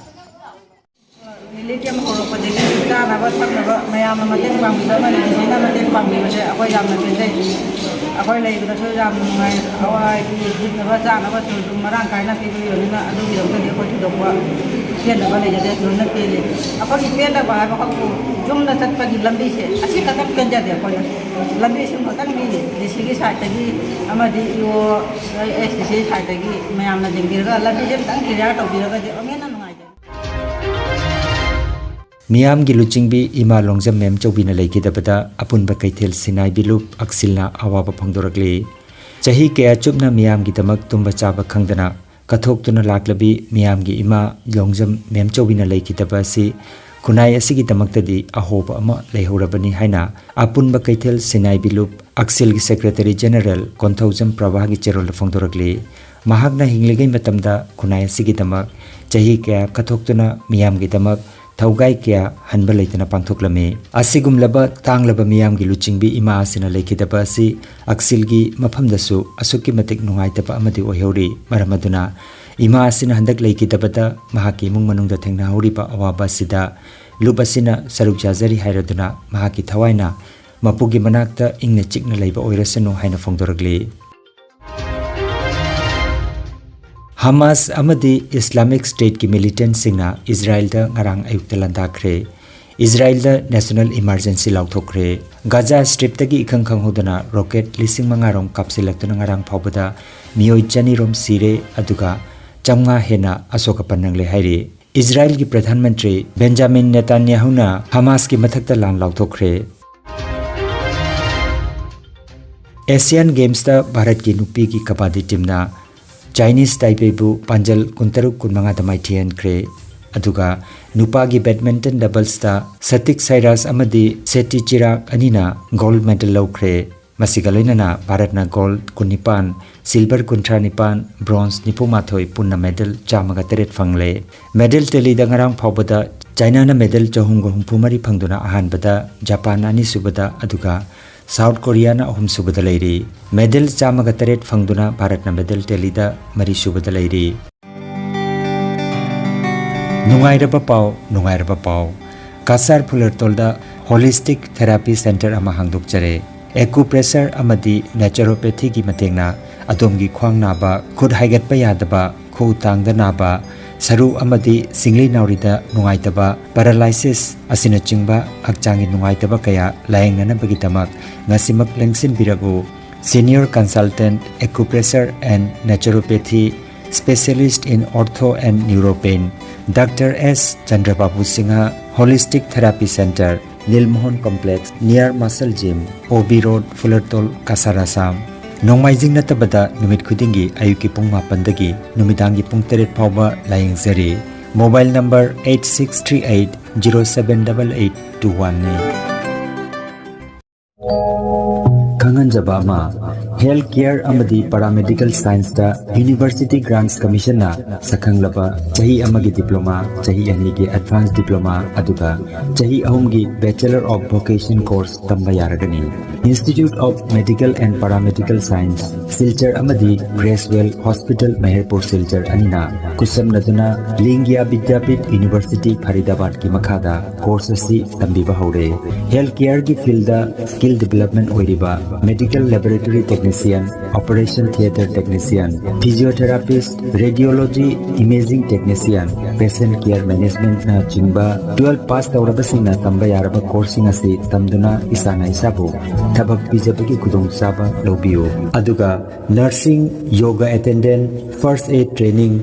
ꯔꯤꯂꯤꯐ ꯀꯦꯝꯞ ꯍꯧꯔꯛꯄꯗꯒꯤ ꯆꯥꯅꯕ ꯊꯛꯅꯕ ꯃꯌꯥꯝꯅ ꯃꯇꯦꯡ ꯄꯥꯡꯕꯤꯕ ꯑꯃꯗꯤ ꯗꯤ ꯁꯤꯅ ꯃꯇꯦꯡ ꯄꯥꯡꯕꯤꯕꯁꯦ ꯑꯩꯈꯣꯏ ꯌꯥꯝꯅ ꯄꯦꯟꯖꯩ꯫ ꯑꯩꯈꯣꯏ ꯂꯩꯕꯗꯁꯨ ꯌꯥꯝꯅ ꯅꯨꯡꯉꯥꯏ꯫ ꯑꯋꯥꯏꯒꯤ ꯍꯤꯞꯅꯕ ꯆꯥꯅꯕꯁꯨ ꯑꯗꯨꯝ ꯃꯔꯥꯡ ꯀꯥꯏꯅ ꯄꯤꯕꯤꯕꯅꯤꯅ ꯑꯗꯨꯒꯤꯗꯃꯛꯇꯗꯤ ꯑꯩꯈꯣꯏ ꯊꯣꯏꯗꯣꯛꯄ ꯄꯦꯟꯗꯕ ꯂꯩꯖꯗꯦ꯫ ꯂꯣꯏꯅ ꯄꯦꯜꯂꯤ꯫ ꯑꯩꯈꯣꯏꯒꯤ ꯄꯦꯟꯗꯕ ꯍꯥꯏꯕ ꯈꯛꯄꯨ ꯌꯨꯝꯗ ꯆꯠꯄꯒꯤ ꯂꯝꯕꯤꯁꯦ ꯑꯁꯤ ꯈꯛꯇꯪ ꯄꯦꯟꯖꯗꯦ ꯑꯩꯈꯣꯏꯅ꯫ ꯂꯝꯕꯤ ꯁꯤꯃ ꯈꯛꯇꯪ ꯄꯤꯔꯤ꯫ ꯗꯤ ꯁꯤꯒꯤ ꯁꯥꯏꯠꯇꯒꯤ ꯑꯃꯗꯤ ꯏ ꯑꯣ ꯑꯦꯁ ꯗꯤ ꯁꯤ ꯁꯥꯏꯠꯇꯒꯤ ꯃꯌꯥꯝꯅ ꯌꯦꯡꯕꯤꯔꯒ ꯂꯝꯕꯤꯁꯦ ꯑꯝꯇꯪ ꯀ꯭ꯂꯤꯌꯥꯔ ꯇꯧꯕꯤꯔꯒꯗꯤ ꯑꯃꯨꯛ ꯍꯦꯟꯅ ꯅꯨꯡꯉꯥꯏꯖꯩ꯫ ꯃꯤꯌꯥꯝꯒꯤ ꯂꯨꯆꯤꯡꯕꯤ ꯏꯃꯥ ꯂꯣꯡꯖꯝ ꯃꯦꯝꯆꯧꯕꯤꯅ ꯂꯩꯈꯤꯗꯕꯗ ꯑꯄꯨꯟꯕ ꯀꯩꯊꯦꯜ ꯁꯤꯟꯅꯥꯏꯕꯤ ꯂꯨꯞ ꯑꯛꯁꯤꯜꯅ ꯑꯋꯥꯕ ꯐꯣꯡꯗꯣꯔꯛꯂꯤ꯫ ꯆꯍꯤ ꯀꯌꯥ ꯆꯨꯞꯅ ꯃꯤꯌꯥꯝꯒꯤꯗꯃꯛ ꯇꯨꯝꯕ ꯆꯥꯕ ꯈꯪꯗꯅ ꯀꯠꯊꯣꯛꯇꯨꯅ ꯂꯥꯛꯂꯕꯤ ꯃꯤꯌꯥꯝꯒꯤ ꯏꯃꯥ ꯂꯣꯡꯖꯝ ꯃꯦꯝꯆꯧꯕꯤꯅ ꯂꯩꯈꯤꯗꯕ ꯑꯁꯤ ꯈꯨꯟꯅꯥꯏ ꯑꯁꯤꯒꯤꯗꯃꯛꯇꯗꯤ ꯑꯍꯣꯕ ꯑꯃ ꯂꯩꯍꯧꯔꯕꯅꯤ ꯍꯥꯏꯅ ꯑꯄꯨꯟꯕ ꯀꯩꯊꯦꯜ ꯁꯤꯟꯅꯥꯏꯕꯤ ꯂꯨꯞ ꯑꯛꯁꯤꯜꯒꯤ ꯁꯦꯀ꯭ꯔꯦꯇꯔꯤ ꯖꯦꯅꯔꯦꯜ ꯀꯣꯟꯊꯧꯖꯝ ꯄ꯭ꯔꯚꯥꯒꯤ ꯆꯦꯔꯣꯜꯗ ꯐꯣꯡꯗꯣꯔꯛꯂꯤ꯫ ꯃꯍꯥꯛꯅ ꯍꯤꯡꯂꯤꯉꯩ ꯃꯇꯝꯗ ꯈꯨꯟꯅꯥꯏ ꯑꯁꯤꯒꯤꯗꯃꯛ ꯆꯍꯤ ꯀꯌꯥ ꯀꯠꯊꯣꯛꯇꯨꯅ ꯃꯤꯌꯥꯝꯒꯤꯗꯃꯛ ꯊꯧꯒꯥꯏ ꯀꯌꯥ ꯍꯟꯕ ꯂꯩꯇꯅ ꯄꯥꯡꯊꯣꯛꯂꯝꯃꯤ꯫ ꯑꯁꯤꯒꯨꯝꯂꯕ ꯇꯥꯡꯂꯕ ꯃꯤꯌꯥꯝꯒꯤ ꯂꯨꯆꯤꯡꯕꯤ ꯏꯃꯥ ꯑꯁꯤꯅ ꯂꯩꯈꯤꯗꯕ ꯑꯁꯤ ꯑꯛꯁꯤꯜꯒꯤ ꯃꯐꯝꯗꯁꯨ ꯑꯁꯨꯛꯀꯤ ꯃꯇꯤꯛ ꯅꯨꯡꯉꯥꯏꯇꯕ ꯑꯃꯗꯤ ꯑꯣꯏꯍꯧꯔꯤ꯫ ꯃꯔꯝ ꯑꯗꯨꯅ ꯏꯃꯥ ꯑꯁꯤꯅ ꯍꯟꯗꯛ ꯂꯩꯈꯤꯗꯕꯗ ꯃꯍꯥꯛꯀꯤ ꯏꯃꯨꯡ ꯃꯅꯨꯡꯗ ꯊꯦꯡꯅꯍꯧꯔꯤꯕ ꯑꯋꯥꯕ ꯑꯁꯤꯗ ꯂꯨꯞ ꯑꯁꯤꯅ ꯁꯔꯨꯛ ꯌꯥꯖꯔꯤ ꯍꯥꯏꯔꯗꯨꯅ ꯃꯍꯥꯛꯀꯤ ꯊꯋꯥꯏꯅ ꯃꯄꯨꯒꯤ ꯃꯅꯥꯛꯇ ꯏꯪꯅ ꯆꯤꯛꯅ ꯂꯩꯕ ꯑꯣꯏꯔꯁꯅꯨ ꯍꯥꯏꯅ ꯐꯣꯡꯗꯣꯔꯛꯂꯤ꯫ ꯍꯃꯥꯁ ꯑꯃꯗꯤ ꯏꯁꯂꯥꯃꯤꯛ ꯁ꯭ꯇꯦꯠꯀꯤ ꯃꯤꯂꯤꯇꯦꯟꯠꯁꯤꯡꯅ ꯏꯖꯔꯥꯏꯜꯗ ꯉꯔꯥꯡ ꯑꯌꯨꯛꯇ ꯂꯥꯟꯗꯥꯈ꯭ꯔꯦ꯫ ꯏꯖꯔꯥꯏꯜꯗ ꯅꯦꯁꯅꯦꯜ ꯏꯃꯥꯔꯖꯦꯟꯁꯤ ꯂꯥꯎꯊꯣꯛꯈ꯭ꯔꯦ꯫ ꯒꯥꯖꯥ ꯁ꯭ꯇ꯭ꯔꯤꯞꯇꯒꯤ ꯏꯈꯪ ꯈꯪꯍꯧꯗꯅ ꯔꯣꯀꯦꯠ ꯂꯤꯁꯤꯡ ꯃꯉꯥ ꯔꯣꯝ ꯀꯥꯞꯁꯤꯜꯂꯛꯇꯨꯅ ꯉꯔꯥꯡ ꯐꯥꯎꯕꯗ ꯃꯤꯑꯣꯏ ꯆꯅꯤ ꯔꯣꯝ ꯁꯤꯔꯦ, ꯑꯗꯨꯒ ꯆꯥꯝꯃꯉꯥ ꯍꯦꯟꯅ ꯑꯁꯣꯛ ꯑꯄꯟ ꯅꯪꯂꯦ ꯍꯥꯏꯔꯤ꯫ ꯏꯖꯔꯥꯏꯜꯒꯤ ꯄ꯭ꯔꯙꯥꯟ ꯃꯟꯇ꯭ꯔꯤ ꯕꯦꯟꯖꯥꯃꯤꯟ ꯅꯦꯇꯥꯟꯌꯥꯍꯨꯅ ꯍꯃꯥꯁꯀꯤ ꯃꯊꯛꯇ ꯂꯥꯟ ꯂꯥꯎꯊꯣꯛꯈ꯭ꯔꯦ꯫ ꯑꯦꯁꯤꯌꯥꯟ ꯒꯦꯝꯁꯇ ꯚꯥꯔꯠꯀꯤ ꯅꯨꯄꯤꯒꯤ ꯀꯕꯥꯗꯤ ꯇꯤꯝꯅ ꯆꯥꯏꯅꯤꯁ ꯇꯥꯏꯄꯦꯕꯨ ꯄꯥꯟꯖꯜ ꯀꯨꯟꯇꯔꯨꯛ ꯀꯨꯟꯃꯉꯥꯗ ꯃꯥꯏꯊꯤꯍꯟꯈ꯭ꯔꯦ꯫ ꯑꯗꯨꯒ ꯅꯨꯄꯥꯒꯤ ꯕꯦꯗꯃꯤꯟꯇꯟ ꯗꯕꯜꯁꯇ ꯁꯇꯤꯛ ꯁꯥꯏꯔꯥꯁ ꯑꯃꯗꯤ ꯁꯦꯇꯤ ꯆꯤꯔꯥꯒ ꯑꯅꯤꯅ ꯒꯣꯜꯗ ꯃꯦꯗꯜ ꯂꯧꯈ꯭ꯔꯦ꯫ ꯃꯁꯤꯒ ꯂꯣꯏꯅꯅ ꯚꯥꯔꯠꯅ ꯒꯣꯜꯗ ꯀꯨꯟꯅꯤꯄꯥꯟ, ꯁꯤꯜꯚꯔ ꯀꯨꯟꯊ꯭ꯔꯥ ꯅꯤꯄꯥꯟ, ꯕ꯭ꯔꯣꯟꯖ ꯅꯤꯐꯨ ꯃꯥꯊꯣꯏ, ꯄꯨꯟꯅ ꯃꯦꯗꯜ ꯆꯥꯝꯃꯒ ꯇꯔꯦꯠ ꯐꯪꯂꯦ꯫ ꯃꯦꯗꯜ ꯇꯦꯂꯤꯗ ꯉꯔꯥꯡ ꯐꯥꯎꯕꯗ ꯆꯥꯏꯅꯥꯅ ꯃꯦꯗꯜ ꯆꯍꯨꯝꯒ ꯍꯨꯝꯐꯨ ꯃꯔꯤ ꯐꯪꯗꯨꯅ ꯑꯍꯥꯟꯕꯗ, ꯖꯄꯥꯟꯅ ꯑꯅꯤꯁꯨꯕꯗ, ꯑꯗꯨꯒ ꯁꯥꯎꯠ ꯀꯣꯔꯤꯌꯥꯅ ꯑꯍꯨꯝꯁꯨꯕꯗ ꯂꯩꯔꯤ꯫ ꯃꯦꯗꯜ ꯆꯥꯝꯃꯒ ꯇꯔꯦꯠ ꯐꯪꯗꯨꯅ ꯚꯥꯔꯠꯅ ꯃꯦꯗꯜ ꯇꯦꯂꯤꯗ ꯃꯔꯤꯁꯨꯕꯗ ꯂꯩꯔꯤ꯫ ꯅꯨꯡꯉꯥꯏꯔꯕ ꯄꯥꯎ, ꯅꯨꯡꯉꯥꯏꯔꯕ ꯄꯥꯎ꯫ ꯀꯁꯥꯔ ꯐꯨꯂꯔꯇꯣꯜꯗ ꯍꯣꯂꯤꯁꯇꯤꯛ ꯊꯦꯔꯥꯄꯤ ꯁꯦꯟꯇꯔ ꯑꯃ ꯍꯥꯡꯗꯣꯛꯆꯔꯦ꯫ ꯑꯦꯀꯨꯄ꯭ꯔꯦꯁꯔ ꯑꯃꯗꯤ ꯅꯦꯆꯔꯣꯄꯦꯊꯤꯒꯤ ꯃꯇꯦꯡꯅ ꯑꯗꯣꯝꯒꯤ ꯈ꯭ꯋꯥꯡ ꯅꯥꯕ, ꯈꯨꯠ ꯍꯥꯏꯒꯠꯄ ꯌꯥꯗꯕ, ꯈꯨꯎ ꯇꯥꯡꯗ ꯅꯥꯕ, ꯁꯔꯨ ꯑꯃꯗꯤ ꯁꯤꯡꯂꯤ ꯅꯥꯎꯔꯤꯗ ꯅꯨꯡꯉꯥꯏꯇꯕ, ꯄꯦꯔꯥꯂꯥꯏꯁꯤꯁ ꯑꯁꯤꯅꯆꯤꯡꯕ ꯍꯛꯆꯥꯡꯒꯤ ꯅꯨꯡꯉꯥꯏꯇꯕ ꯀꯌꯥ ꯂꯥꯌꯦꯡꯅꯅꯕꯒꯤꯗꯃꯛ ꯉꯁꯤꯃꯛ ꯂꯦꯡꯁꯤꯟꯕꯤꯔꯛꯎ꯫ Senior Consultant Acupressure and Naturopathy, Specialist in Ortho and Neuro Pain, Doctor S Chandrababu Singha, Holistic Therapy Center, Nilmohan Complex, near Muscle Gym, O B Road, Fulartol, Kasar, Assam꯫ ꯅꯣꯡꯃꯥꯏꯖꯤꯡ ꯅꯠꯇꯕꯗ ꯅꯨꯃꯤꯠ ꯈꯨꯗꯤꯡꯒꯤ ꯑꯌꯨꯛꯀꯤ ꯄꯨꯡ ꯃꯥꯄꯟꯗꯒꯤ ꯅꯨꯃꯤꯗꯥꯡꯒꯤ ꯄꯨꯡ ꯇꯔꯦꯠ ꯐꯥꯎꯕ ꯂꯥꯌꯦꯡꯖꯔꯤ꯫ Mobile number eight six three eight zero seven double eight two one ꯅꯤ꯫ ꯈꯪꯍꯟꯖꯕ ꯑꯃ, ꯍꯦꯜꯊ ꯀꯦꯌꯔ ꯑꯃꯗꯤ ꯄꯦꯔꯥꯃꯦꯗꯤꯀꯦꯜ ꯁꯥꯏꯟꯁꯇ ꯌꯨꯅꯤꯚꯔꯁꯤꯇꯤ ꯒ꯭ꯔꯥꯟꯠꯁ ꯀꯃꯤꯁꯟꯅ ꯁꯛꯈꯪꯂꯕ ꯆꯍꯤ ꯑꯃꯒꯤ ꯗꯤꯄ꯭ꯂꯣꯃꯥ, ꯆꯍꯤ ꯑꯅꯤꯒꯤ ꯑꯦꯗꯚꯥꯟꯁ ꯗꯤꯄ꯭ꯂꯣꯃꯥ, ꯑꯗꯨꯒ ꯆꯍꯤ ꯑꯍꯨꯝꯒꯤ ꯕꯦꯆꯂꯔ ꯑꯣꯐ ꯚꯣꯀꯦꯁꯟ ꯀꯣꯔꯁ ꯇꯝꯕ ꯌꯥꯔꯒꯅꯤ꯫ Institute of Medical and Paramedical Science, Silchar ꯑꯃꯗꯤ ꯒ꯭ꯔꯦꯁꯋꯦꯜ ꯍꯣꯁꯄꯤꯇꯥꯜ ꯃꯦꯍꯔꯄꯨꯔ ꯁꯤꯜꯆꯔ ꯑꯅꯤꯅ ꯈꯨꯠꯁꯝꯅꯗꯨꯅ ꯂꯤꯡꯒꯤꯌꯥ ꯕꯤꯗ꯭ꯌꯥꯄꯤꯊ ꯌꯨꯅꯤꯚꯔꯁꯤꯇꯤ ꯐꯔꯤꯗꯥꯕꯥꯗꯀꯤ ꯃꯈꯥꯗ ꯀꯣꯔꯁ ꯑꯁꯤ ꯇꯝꯕꯤꯕ ꯍꯧꯔꯦ꯫ ꯍꯦꯜꯊ ꯀꯦꯌꯔꯒꯤ ꯐꯤꯜꯗ ꯁ꯭ꯀꯤꯜ ꯗꯤꯚꯦꯂꯞꯃꯦꯟ ꯑꯣꯏꯔꯤꯕ medical laboratory technician, operation theatre technician, physiotherapist, radiology, imaging technician, patient care managementꯅꯆꯤꯡꯕ ꯇꯨꯋꯦꯜꯐ ꯄꯥꯁ ꯇꯧꯔꯕꯁꯤꯡꯅ ꯇꯝꯕ ꯌꯥꯔꯕ ꯀꯣꯔꯁꯁꯤꯡ ꯑꯁꯤ ꯇꯝꯗꯨꯅ ꯏꯁꯥꯅ ꯏꯁꯥꯕꯨ ꯊꯕꯛ ꯄꯤꯖꯕꯒꯤ ꯈꯨꯗꯣꯡꯆꯥꯕ ꯂꯧꯕꯤꯌꯨ꯫ ꯑꯗꯨꯒ nursing, yoga attendant, first aid training,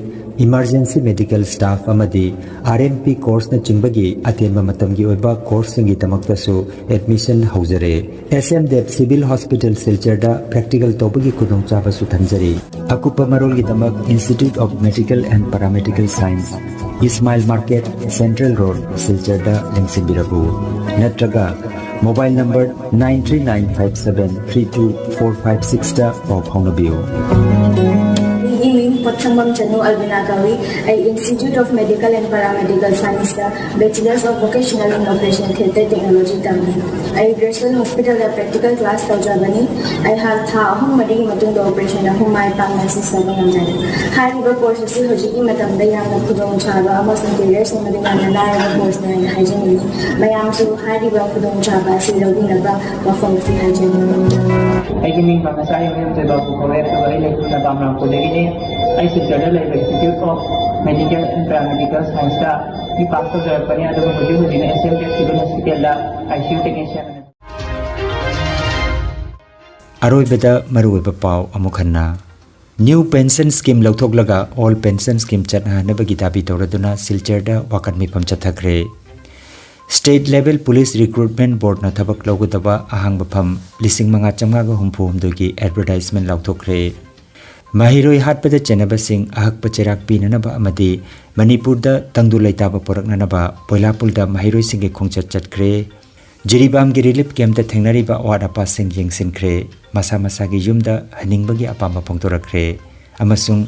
emergency medical staff ꯑꯃꯗꯤ R M P ꯀꯣꯔꯁꯅꯆꯤꯡꯕꯒꯤ ꯑꯇꯦꯟꯕ ꯃꯇꯝꯒꯤ ꯑꯣꯏꯕ ꯀꯣꯔꯁꯁꯤꯡꯒꯤꯗꯃꯛꯇꯁꯨ ꯑꯦꯗꯃꯤꯁꯟ ꯍꯧꯖꯔꯦ꯫ S M Dev Civil Hospital ꯁꯤꯜꯆꯔꯗ ꯄ꯭ꯔꯦꯛꯇꯤꯀꯦꯜ ꯇꯧꯕꯒꯤ ꯈꯨꯗꯣꯡꯆꯥꯕꯁꯨ ꯊꯝꯖꯔꯤ꯫ ꯑꯀꯨꯞꯄ ꯃꯔꯣꯜꯒꯤꯗꯃꯛ Institute of Medical and Paramedical Science, Ismail market, central road, ꯁꯤꯜꯆꯔꯗ ꯂꯦꯡꯁꯤꯟꯕꯤꯔꯛꯎ, ꯅꯠꯇ꯭ꯔꯒ Mobile number nine three nine five seven three two four five six ꯇ ꯄꯥꯎ ꯐꯥꯎꯅꯕꯤꯌꯨ꯫ ꯑꯩꯒꯤ ꯃꯤꯡ ꯄꯣꯠꯁꯪꯕꯝ ꯆꯅꯨ ꯑꯜꯕꯤꯅꯥ ꯀꯧꯏ꯫ ꯑꯩ Institute of Medical and Paramedical Science ꯇ Bachelors of Vocational in Operation Theatre Technology ꯇꯝꯃꯤ꯫ ꯑꯩ Graceland Hospital ꯗ practical class ꯇꯧꯖꯕꯅꯤ꯫ ꯑꯩꯍꯥꯛ ꯊꯥ ꯑꯍꯨꯝ ꯃꯔꯤꯒꯤ ꯃꯇꯨꯡꯗ operation ꯑꯍꯨꯝ ꯃꯥꯏ ꯄꯥꯛꯅ assist ꯇꯧꯕ ꯉꯝꯖꯔꯦ꯫ ꯍꯥꯏꯔꯤꯕ course ꯑꯁꯤ ꯍꯧꯖꯤꯛꯀꯤ ꯃꯇꯝꯗ ꯌꯥꯝꯅ ꯈꯨꯗꯣꯡꯆꯥꯕ ꯑꯃꯁꯨꯡ career ꯁꯦꯝꯕꯗ ꯌꯥꯝꯅ ꯂꯥꯏꯔꯕ course ꯅꯤ ꯍꯥꯏꯅ ꯍꯥꯏꯖꯅꯤꯡꯏ꯫ ꯃꯌꯥꯝꯁꯨ ꯍꯥꯏꯔꯤꯕ ꯈꯨꯗꯣꯡꯆꯥꯕ ꯑꯁꯤ ꯂꯧꯕꯤꯅꯕ ꯋꯥꯐꯝ ꯑꯁꯤ ꯍꯥꯏꯖꯅꯤꯡꯏ꯫ ꯑꯩꯒꯤ ꯃꯤꯡ ꯄꯥꯝꯅꯆꯥ ꯌꯨꯝꯕꯦꯝ ꯖꯣꯏꯕꯥꯕꯨ ꯀꯧꯋꯦ, ꯑꯗꯨꯒ ꯑꯩ ꯂꯩꯐꯝꯅ ꯕꯥꯝꯔꯥꯝꯄꯨꯔꯗꯒꯤꯅꯤ꯫ ꯑꯩ ꯁꯤꯜꯆꯔꯗ ꯂꯩꯕ Institute of Medical and Paramedical Science ꯇ B.Pharm ꯇꯧꯖꯔꯛꯄꯅꯤ, ꯑꯗꯨꯒ ꯍꯧꯖꯤꯛ ꯍꯧꯖꯤꯛꯅ S M K Civil Hospital the I C U technician ꯑꯣꯏꯅ ꯑꯔꯣꯏꯕꯗ ꯃꯔꯨꯑꯣꯏꯕ ꯄꯥꯎ ꯑꯃꯨꯛ ꯍꯟꯅ꯫ New Pension Scheme ꯂꯧꯊꯣꯛꯂꯒ Old Pension Scheme ꯆꯠꯅꯍꯟꯅꯕꯒꯤ ꯗꯥꯕꯤ ꯇꯧꯔꯗꯨꯅ ꯁꯤꯜꯆꯔꯗ ꯋꯥꯀꯠ ꯃꯤꯐꯝ ꯆꯠꯊꯈ꯭ꯔꯦ꯫ State Level Police Recruitment Board ꯅ ꯊꯕꯛ ꯂꯧꯒꯗꯕ ꯑꯍꯥꯡꯕ ꯐꯝ ꯂꯤꯁꯤꯡ ꯃꯉꯥ ꯆꯥꯝꯃꯉꯥꯒ ꯍꯨꯝꯐꯨ ꯍꯨꯝꯗꯣꯏꯒꯤ advertisement ꯂꯥꯎꯊꯣꯛꯈ꯭ꯔꯦ꯫ ꯃꯍꯩꯔꯣꯏ ꯍꯥꯠꯄꯗ ꯆꯦꯟꯅꯕꯁꯤꯡ ꯑꯍꯛꯄ ꯆꯩꯔꯥꯛ ꯄꯤꯅꯅꯕ ꯑꯃꯗꯤ ꯃꯅꯤꯄꯨꯔꯗ ꯇꯪꯗꯨ ꯂꯩꯇꯥꯕ ꯄꯨꯔꯛꯅꯅꯕ ꯄꯣꯏꯂꯥꯄꯨꯜꯗ ꯃꯍꯩꯔꯣꯏꯁꯤꯡꯒꯤ ꯈꯣꯡꯆꯠ ꯆꯠꯈ꯭ꯔꯦ꯫ ꯖꯤꯔꯤꯕꯥꯝꯒꯤ relief camp ꯇ ꯊꯦꯡꯅꯔꯤꯕ ꯑꯋꯥꯠ ꯑꯄꯥꯁꯤꯡ ꯌꯦꯡꯁꯤꯟꯈ꯭ꯔꯦ꯫ ꯃꯁꯥ ꯃꯁꯥꯒꯤ ꯌꯨꯝꯗ ꯍꯟꯅꯤꯡꯕꯒꯤ ꯑꯄꯥꯝꯕ ꯐꯣꯡꯗꯣꯔꯛꯈ꯭ꯔꯦ꯫ ꯑꯃꯁꯨꯡ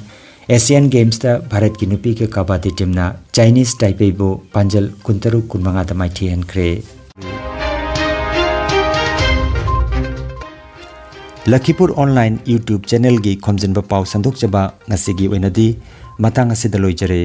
Asian Games ꯇ ꯚꯥꯔꯠꯀꯤ ꯅꯨꯄꯤꯒꯤ ꯀꯕꯥꯗꯤ team ꯅ Chinese Taipei ꯕꯨ ꯄꯥꯟꯖꯜ ꯀꯨꯟꯇꯔꯨꯛ ꯀꯨꯟꯃꯉꯥꯗ ꯃꯥꯏꯊꯤꯍꯟꯈ꯭ꯔꯦ꯫ ꯂꯈꯤꯄꯨꯔ online YouTube channel ꯒꯤ ꯈꯣꯝꯖꯤꯟꯕ ꯄꯥꯎ ꯁꯟꯗꯣꯛꯆꯕ ꯉꯁꯤꯒꯤ ꯑꯣꯏꯅꯗꯤ ꯃꯇꯥꯡ ꯑꯁꯤꯗ ꯂꯣꯏꯖꯔꯦ꯫